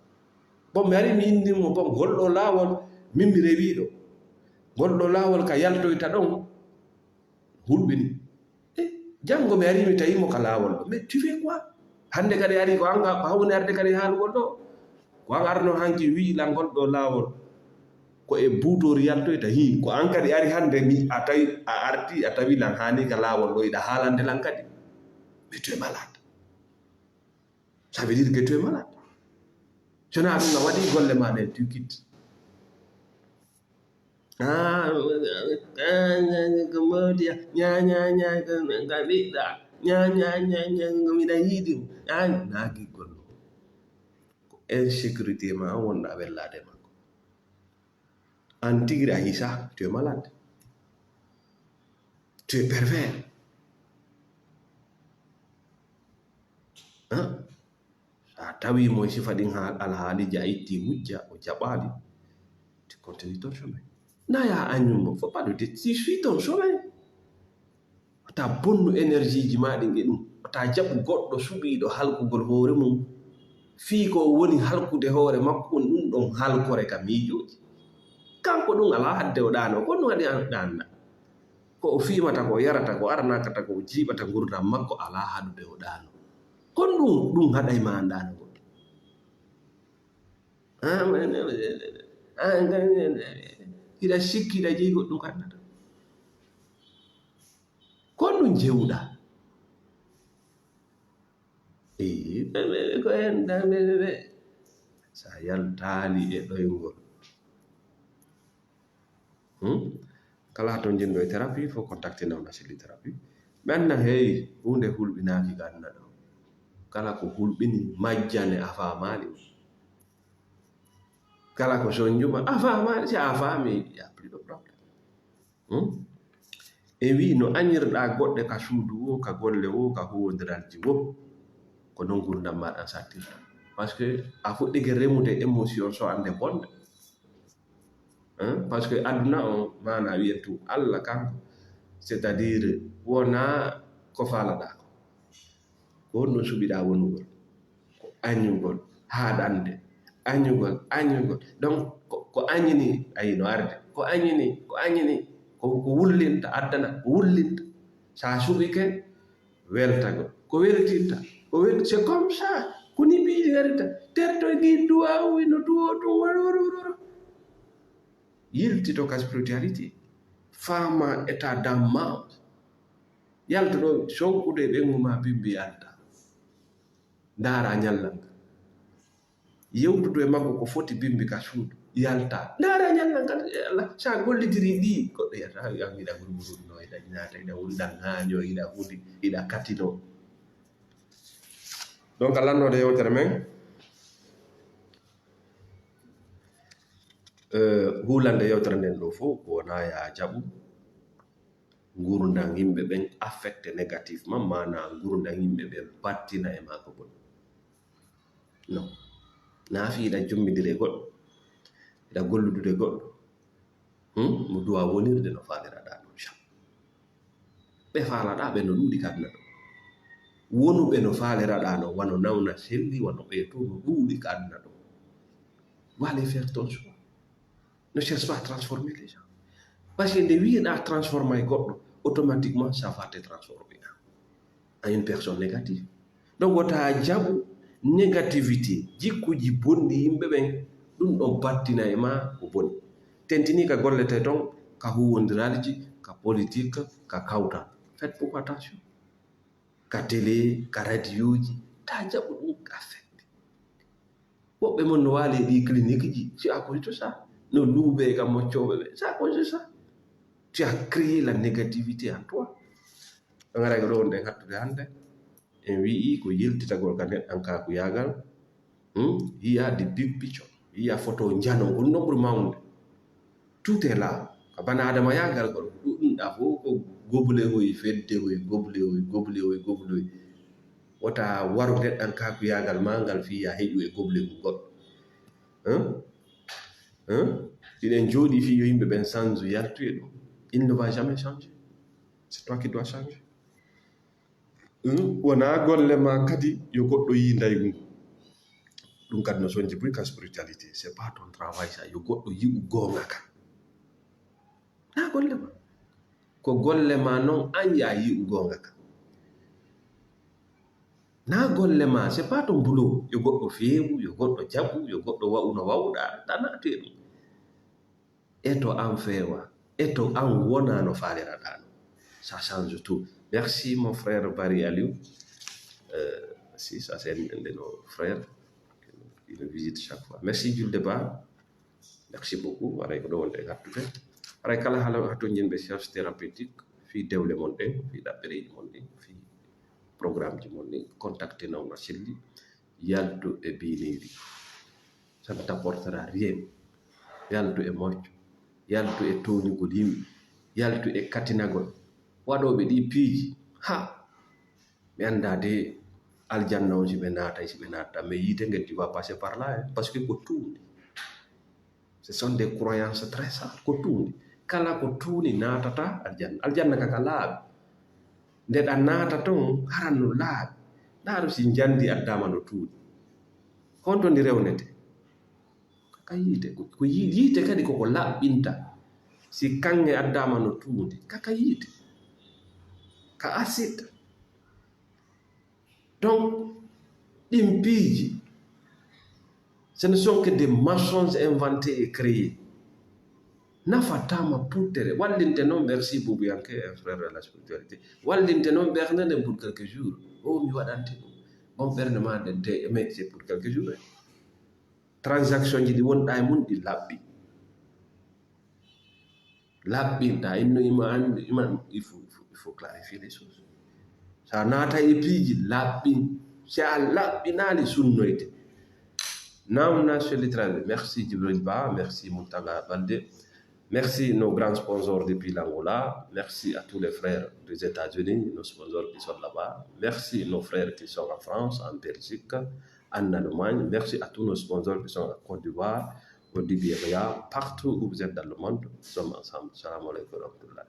bon, mi ari mi indi mo, bon, ngol ɗo laawol, min mi rewi ɗo. Ngol ɗo laawol ka yaltoyta ɗon, hulɓini. E janngo mi ari mi tawi mo ka laawol ɗo. Mais tu fais quoi? Hannde kadi ari ko an ka, ko hawni arde kadi haalugol ɗo. Ko an arno hanki wi'i lan ngol ɗo laawol. Ko e buutoori yaltoyta hin. Ko an kadi ari hannde mi a tawi a arti a tawi lan haani ka laawol ɗo iɗa haalande lan kadi. Mais tu es malade. Ça veut dire que tu es malade. Si wonaa ɗum a waɗi golle ma ɗen, tu quittes. Ah, ko moodi, ña, ña, ña, ko, ko ɓiɗɗa. Ña, ña, ña, ña, ko miɗa yiɗi mo. Ah, naa giggol ɗum. Ko insécurité ma wonɗa wellaade makko. An tigi a hisa, tu es malade. Tu es pervers. Hein? A tawi mo e sifa ɗin ha alhaaliji a itti hujja, o jaɓaali. Tu continues ton chemin. Naya añum mo, faut pas le dé-, tu suis ton chemin. Wata bonnu énergie ji ma ɗin e ɗum. Wata jaɓu goɗɗo suɓiiɗo halkugol hoore mum. Fii ko woni halkude hoore makko, ɗum ɗon halkore ka miijooji. Kanko ɗum alaa hadde o ɗaano, ko ɗum waɗi an ɗaanna. Ko o fiimata, ko o yarata, ko arnakata, ko o jiiɓata ngurdam makko alaa haɗude o ɗaano. Kon ɗum, ɗum haɗay ma an ɗaanugol. Ah, hiɗa sikki, hiɗa jeyi goɗɗum kaɗnata. Ko ɗum jewɗa. Ee, ɓe, ɓe, ɓe, ko en, ɓe, ɓe, ɓe, ɓe. Sa yaltaali e ɗoyngol. Hmm? Kala to njiɗɗo e thérapie, fof contacté nawna selli thérapie. Ɓe anna, hey, huunde hulɓinaaki ka aduna ɗo. Kala ko hulɓini, majjane a faamaali. Kala ko sonjuma, a faamaali, si a faami, y a plus de problème. Hmm? E wi no añirɗa goɗɗe ka suudu wo, ka golle wo, ka huwondiralji wo. Ko non ngurdam maɗa sattirta. Parce que a fuɗɗike remude émotion so ande bonde. Hein? Parce que aduna on, maana wiyen tun Allah kanko, c'est-à-dire wona ko faalaɗa ko. Ko honɗum suɓiɗa wonugol? Ko añugol. Haaɗande, añugol, añugol. Donc, ko, ko añini, ayi no arde. Ko añini, ko añini, ko, ko wullinta, addana, ko wullinta. Sa suɓike, weltagol. Ko weltinta, ko wel-, c'est comme ça. Ko ni piiji ngarita. Terto gi duwawu, no duwo ɗum, waro, waro, waro. Yiltito ka spiritualité. Faama état d'âme ma. Yalta ɗo, sonkude ɓengu ma bimbi yalta. Ndaara ñallal ngal. Yewtudu e makko ko foti bimbi ka suudu. Yalta. Ndaara ñallal ngal, e Allah, sa gollidiri ɗi, goɗɗo yiyata, "Ay, an hiɗa gurgurunno, hiɗa naata, hiɗa wulda ŋaaño, hiɗa huli, hiɗa katino." Donc, a lannoode yewtere men, eh, huulande yewtere nden ɗo fof, ko wona ya jaɓu. Ngurdan yimɓe ɓen affecté négativement, maanaa ngurdan yimɓe ɓen battina e maa ko boni. Non. Naa fii hiɗa jommbindiri e goɗɗo, hiɗa golludude e goɗɗo, hmm? Mo duwaa wonirde no faaliraɗaa non, jam. Ɓe faalaɗaa ɓe no ɗuuɗi ka aduna ɗo. Wonuɓe no faaliraɗaa non, wano nawna selli, wano ɓee to no ɗuuɗi ka aduna ɗo. Wale faire ton choix. Ne cherche pas à transformer les gens. Parce que nde wiyeɗaa transformer goɗɗo, automatiquement, ça va te transformer en une personne négative. Donc, wota jaɓu négativité, jikkuji bonɗi yimɓe ɓen, ɗum ɗon battina e ma ko boni. Tentini ka gollete ton, ka huwondiraalji, ka politique, ka kawtal. Faites beaucoup attention. Ka télé, ka radioji, ta jaɓu ɗum affecté. Woɓɓe mon no waali e ɗi clinique ji, c'est à cause de ça. No luuɓe e ka moccooɓe ɓe, c'est à cause de ça. Tu as créé la négativité en toi. Ɓe ngaray ko ɗo wonɗen hattude hannde. En wi'i ko yiltitagol ka neɗɗankaaku yaagal. Hmm? Yiya di big picture. Yiya photo njano, ko ɗum ɗon ɓuri mawnde. Tout est là. Ka bana Adama yaagal gol, ɗuɗɗum ɗa fof ko goble hoy, fedde hoy, goble hoy, goble hoy, goble hoy. Wota waru neɗɗankaaku yaagal ma ngal fii ya heƴu e goble mum goɗɗo. Hein? Hein? Hiɗen jooɗi fii yo yimɓe ɓen change, yaltu e ɗum. Il ne va jamais changer. C'est toi qui dois changer. Hmm? Wonaa golle ma kadi yo goɗɗo yii ndaygu ngu. Ɗum kadi no sonji buy ka spiritualité. C'est pas ton travail ça. Yo goɗɗo yi'u goonga ka. Naa golle ma. Ko golle ma non an ya yi'u goonga ka. Naa golle ma, c'est pas ton boulot. Yo goɗɗo feewu, yo goɗɗo jaɓu, yo goɗɗo wa'u no wa'uɗaa, ɗa naati e ɗum. E to an feewa, e to an wona no faaliraɗaa no. Ça change tout. Merci mon frère Bari Aliou. Euh, si, ça c'est un de nos frères. Il nous visite chaque fois. Merci Julde Ba. Merci beaucoup. Haray ko ɗo wonde hattude. Haray kala hala hatonjinɓe séance thérapeutique, fii dewle mon ɗen, fii ɗaɓɓereeji mon ɗin, fii programmeji mon ɗin, contacte Nawna Selli, yaltu e biiniiri. Ça ne t'apportera rien. Yaltu e mocco, yaltu e tooñugol yimɓe, yaltu e katinagol. Waɗooɓe ɗi piiji, ha, mi anndaa de aljanna on si ɓe naatay, si ɓe naatata. Mais yiite ngen, tu vas passer par là, hein, parce que ko tuundi. Ce sont des croyances très saines. Ko tuundi. Kala ko tuundi naatata aljanna. Aljanna ka ka laaɓi. Nde ɗa naata ton, haran no laaɓi. Ndaaru si njandi addaama no tuundi. Honto ndi rewnete? Ka yiite. Ko, ko yi-, yiite kadi koko laɓɓinta. Si kaŋŋe addaama no tuundi, ka, ka yiite. Ka acide. Donc, ɗin piiji, ce ne sont que des mensonges inventés et créés. Nafataa ma puttere. Wallinte noon, merci beaucoup, yanke, un frère de la spiritualité. Wallinte noon ɓernde nden pour quelques jours. O, mi waɗante ɗum. Bon, ɓernde ma nden te, mais c'est pour quelques jours, hein. Transaction ji ɗi wonɗa e mun, ɗi laɓɓi. Laɓɓinta, inno ima anndi, ima, il faut, il faut, il faut clarifier les choses. Sa naata e piiji, laɓɓin. Si a laɓɓinaali, sunnoyte. Nawna Selli Traoré. Merci Djibril Ba, merci Mountaga Baldé. Merci nos grands sponsors depuis l'Angola. Merci à tous les frères des États-Unis, nos sponsors qui sont là-bas. Merci nos frères qui sont en France, en Belgique, en Allemagne. Merci à tous nos sponsors qui sont en Côte d'Ivoire, au Libéria, partout où vous êtes dans le monde. Nous sommes ensemble. Salam alaikum wa rahmatullah.